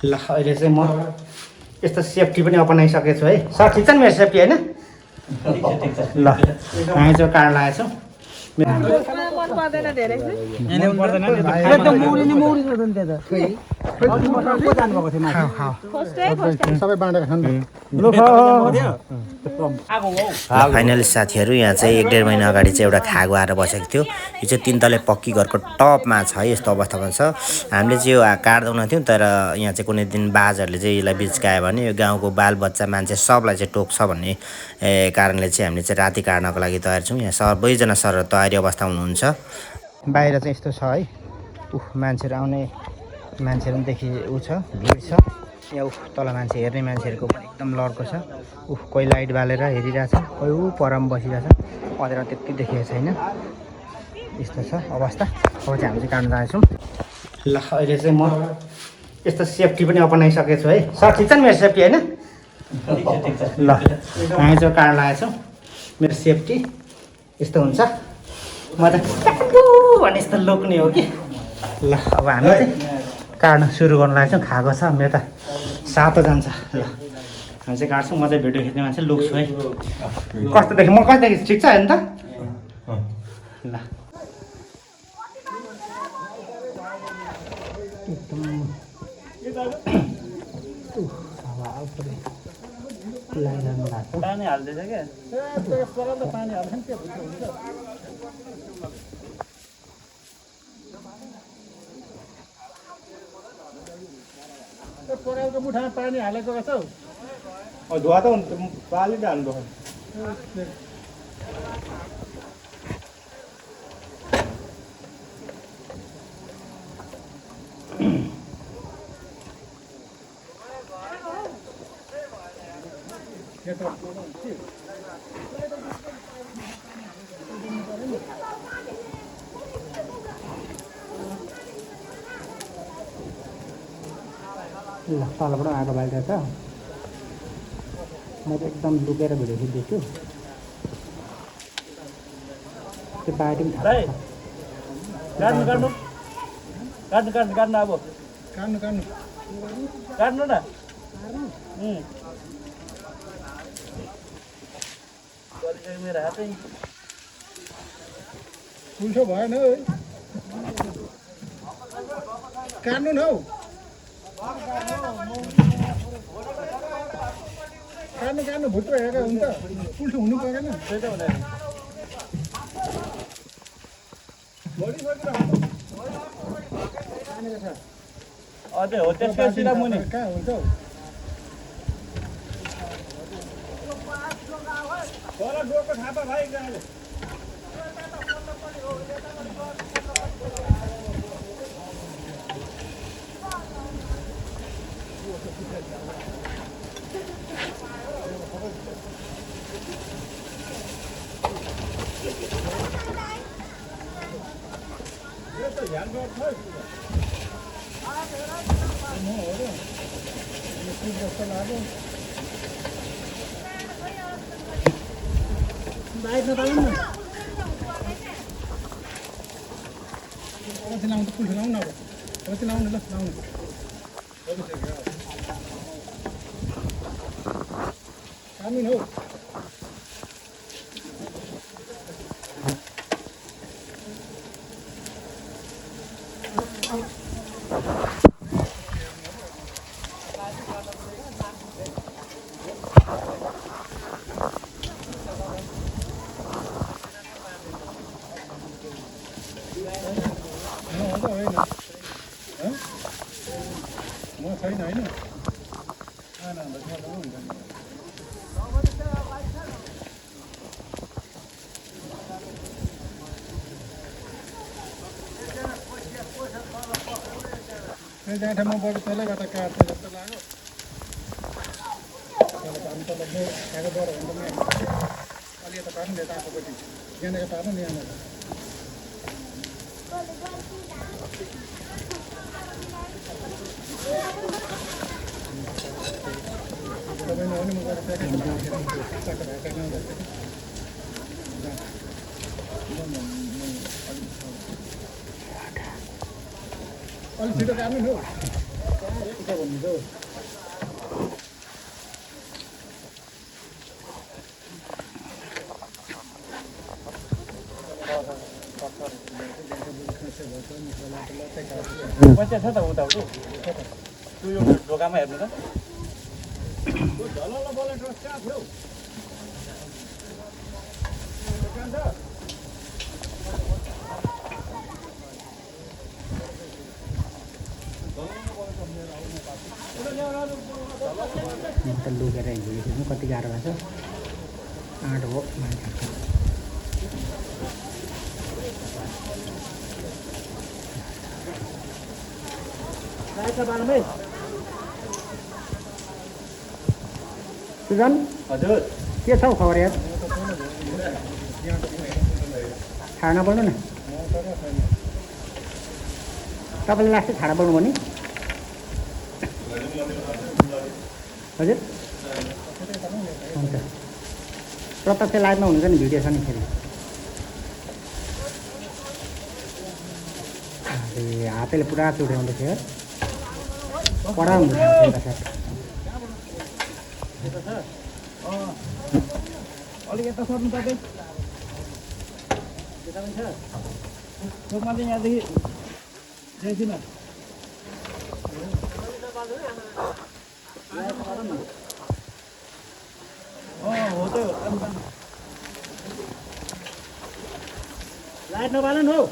ल अहिले चाहिँ म यस्तो सेफ्टी पनि अपनाइसकेको छु है। सर ठिक छ नि मेरो सेफ्टी होइन? ल हामी चाहिँ कार लगाएको छौँ। फाइनली साथीहरू यहाँ चाहिँ 1.5 महिना अगाडि चाहिँ एउटा खागो आएर बसेको थियो। यो चाहिँ 3 तले पक्की घरको टपमा छ है, यस्तो अवस्थामा छ। हामीले चाहिँ यो काट्दैनौँ थियौँ, तर यहाँ चाहिँ कुनै दिन बाजहरूले चाहिँ यसलाई बिच्कायो भने यो गाउँको बालबच्चा मान्छे सबलाई चाहिँ टोक्छ भन्ने कारणले चाहिँ हामीले चाहिँ राति काट्नको लागि तयार छौँ। यहाँ सबैजना सर तयारी अवस्था हुनुहुन्छ। बाहिर चाहिँ यस्तो छ है, मान्छेहरू आउने मान्छेहरू पनि देखि ऊ छ, भिड छ। यहाँ तल मान्छे हेर्ने मान्छेहरूको पनि एकदम लड्को छ। कोही लाइट बालेर हेरिरहेछ, कोही परमा बसिरहेछ। अँध्यारो त्यति देखेको छैन, यस्तो छ अवस्था। अब चाहिँ हामी चाहिँ काट्न जाँदैछौँ। ल अहिले चाहिँ म यस्तो सेफ्टी पनि अपनाइसकेको छु है। सर ठिक छ नि मेरो सेफ्टी होइन? ल हामी चाहिँ कार लगाएको छौँ। मेरो सेफ्टी यस्तो हुन्छ, म त भने यस्तो लोक्ने हो कि। ल अब हामी चाहिँ काट्न सुरु गर्नु लागेको छौँ। खाएको छ मेरो त सातो जान्छ। ल हामी चाहिँ काट्छौँ। म चाहिँ भिडियो खिच्ने मान्छे लुक्छु है। कस्तो देखेँ म? कस्तो देखेँ? ठिक छ होइन त? ल पानी हाल्दैछ क्या पानी हाल्छ नि त्यो भित्र हुन्छ। परालको मुठामा पानी हालेको रहेछ हौ। धुवा त पाली त हाल्नु। ल तलबाट आगो बालिरहेछ। म त एकदम लुकेर भिडियो खिच्दैछु। त्यो बाटो पनि थाहा छ। काट्नु काट्नु काट्नु काट्नु काट्नु अब काट्नु काट्नु काट्नु न। मेरो हातै उल्टो भएन है। काट्नु न हौ। काट्नु काट्नु भुत्रो हेरेर हुन्छ, उल्टो हुनु परेन। त्यही त हुँदैन। अझै हो त्यसको सिधा मुनि कहाँ हुन्छ हौ? तल डोको थापा भाइ गाले बाहिर नताल्नु न। अब लाउनु पुल लाउनु न। अब लाउनु ल लाउनु। काट्नु न हौ। म छैन होइन। गाँठामा बरु तलैबाट काट्छ जस्तो लाग्यो। हामी त खाएको डर हुन्छ अलि यता पार्नु यता आएकोपट्टि यहाँनिर पार्नु नि यहाँनिर। तपाईँ नहुने म गएर अलिक छिटो काट्नु नि हौ। पैसा छ त उता उ त्यो यो ढोकामा हेर्नु त त लुकेर हिँड्नु कति गाह्रो भएको छ आँट हो मान्छेहरूको सुजन हजुर के छ हौ खबर यार छाडा बोल्नु न तपाईँले लास्टै छाडा बोल्नुभयो नि हजुर हुन्छ प्रत्यक्ष लाइभमा हुन्छ नि भिडियो छ नि फेरि हातैले पुरा चुड्याउँदै थियो कडा हुन्छ अलिक यता सर्नु तपाईँ चोकमा चाहिँ यहाँदेखि ल्याइदिन हो त लाइट नबालन हौ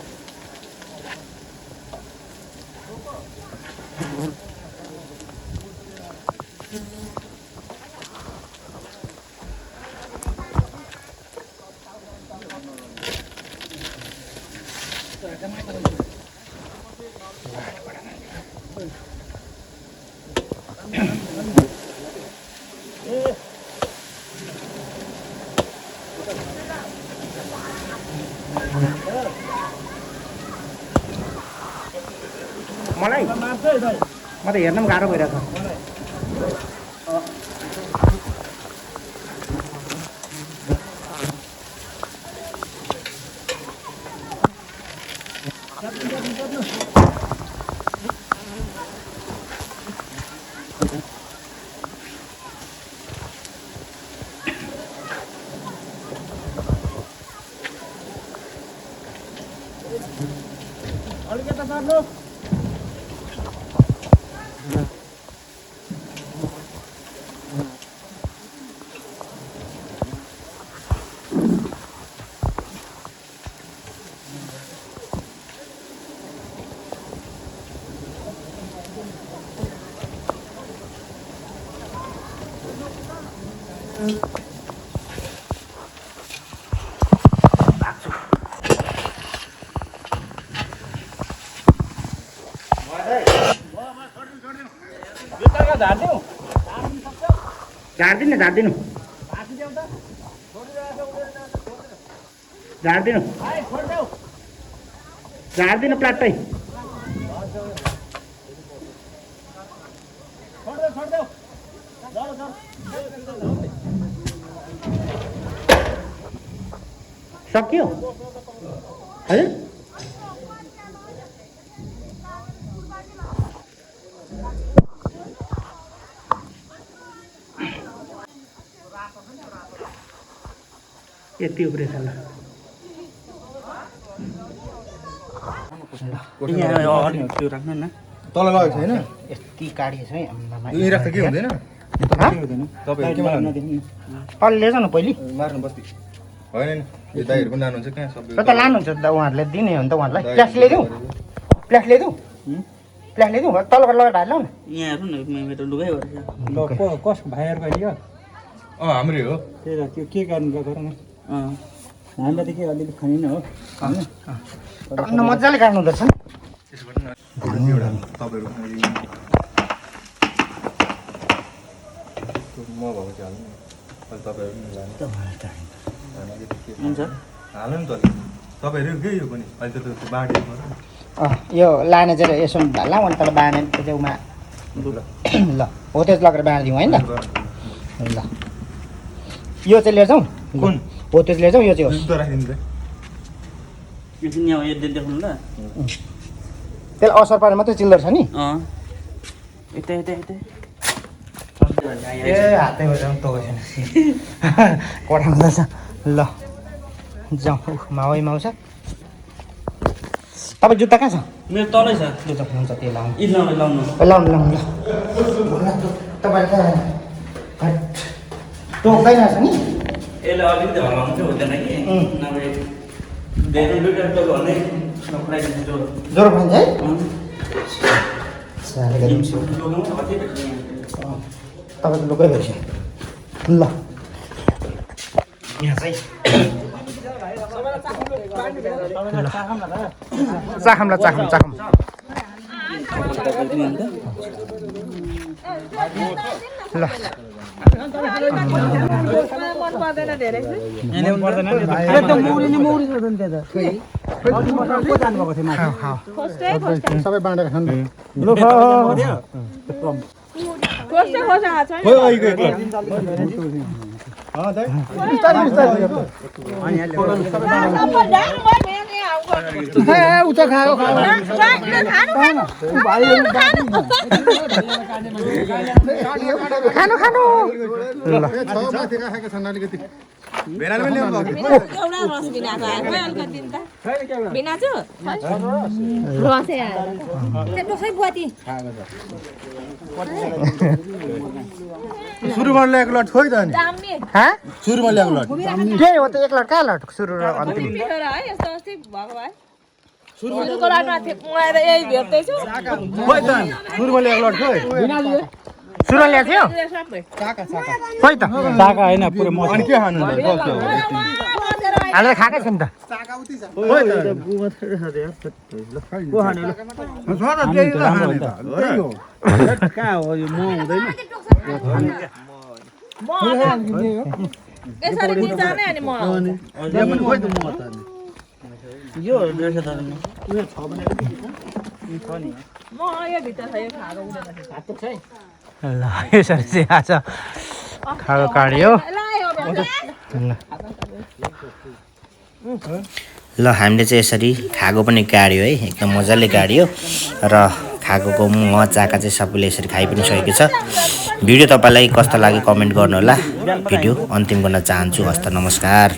मलाई म त हेर्न पनि गाह्रो भइरहेको अलिक यता सर्नु झारिदिनु झारिदिनु झारिदिनु झारिदिनु प्लाट्टै सक्यो हजुर यति उब्रेछ ल त्यो राख्नु न तल लगेको छैन यति काडिएछ है यहीँ राख्दा के हुँदैन तपाईँ के मार्नु अलि लिएछ न पहिले मार्नु बस्ती होइन नि यो दाइहरू पनि लानुहुन्छ कहाँ सबै र त लानुहुन्छ त उहाँहरूले दिने हो नि त उहाँहरूलाई प्लास्टिक ल्याइदिउँ प्लास्टिक ल्याइदिउँ प्लास्टिक ल्याइदिउँ तलबाट लगेर हाल्नु न यहाँ हेर्नु न मेरो लुगाइ कसको भाइहरूको अहिले हाम्रै हो त्यही त त्यो के गर्नु गरौँ न हामीलाई त के अलिअलि खनिन हो टन्न मजाले काट्नु हुँदो रहेछ त्यसबाट नि एउटा तपाईँहरू म भएको चाहिँ हाल्नु अहिले तपाईँहरू पनि लानु हुन्छ हाल्नु नि त अलिक तपाईँहरू के यो पनि अहिले त त्यो बाँड्यो यो लाने चाहिँ यसो ढाल्ला अनि तल बाँधे त्यसमा ल हो त्यस लगेर बाँधिदिउँ होइन ल यो चाहिँ लिएर जाउँ कुन हो त्यस लिएर जाउँ यो चाहिँ होस् राखिदिनु त यहाँ देख्नु ल त्यसलाई असर पारेर मात्रै चिल्डर छ नि यता यता यता ए हातै बजाउँ त छैन पठाउँदैछ ल जाउँ माउ छ तपाईँ जुत्ता कहाँ छ मेरो तलै छ जुत्ता हुन्छ त्यो लाउनु इ लाउनु लाउनु लाउनु लाउनु ल तपाईँले त टोक्दैन छ नि यसले अलिकति हल्लाउनु चाहिँ हुँदैन कि नभए धेरै दुईवटा टोक भने नपडाइदिन्छु ज्वरो भन्छ है तपाईँको लुकै भएछ ल यहाँ चाहिँ चाखौँ ल मन पर्दैन धेरै सबै बाँडेर खानु खानु खानु ल एउटा रस बिनाको आयो खोइ अलिकति दिन त बिनाछु रसै आयो त्यो खै बुवाती सुरुमा ल्याएको लट खोइ त नि दामी सुरुमा ल्याएको लट त्यही हो त एक लट कहाँ लट सुरु र अन्तिम मिठो र है यस्तो अस्ति भएको भए सुरुको लटमा आएर यही भेट्दैछु खोइ त सुरुमा ल्याएको लट खोइ सुरु ल्याएको थियो खोइ त साका होइन पुरै म अनि के खानु हामीले खाएकै छैन त कहाँ हो यो म हुँदैन यसरी दिन जाने अनि म यो रहेछ त म यो भित्र छ यो खाएको हुँदैन ल यसरी चाहिँ आज खाएको काट्यो ल हामीले चाहिँ यसरी खाएको पनि काट्यो है एकदम मजाले काट्यो र खाएको मजाका चाहिँ सबैले यसरी खाइ पनि सकेको छ भिडियो तपाईँलाई कस्तो लाग्यो कमेन्ट गर्नु होला भिडियो अन्तिम गर्न चाहन्छु हस्त नमस्कार।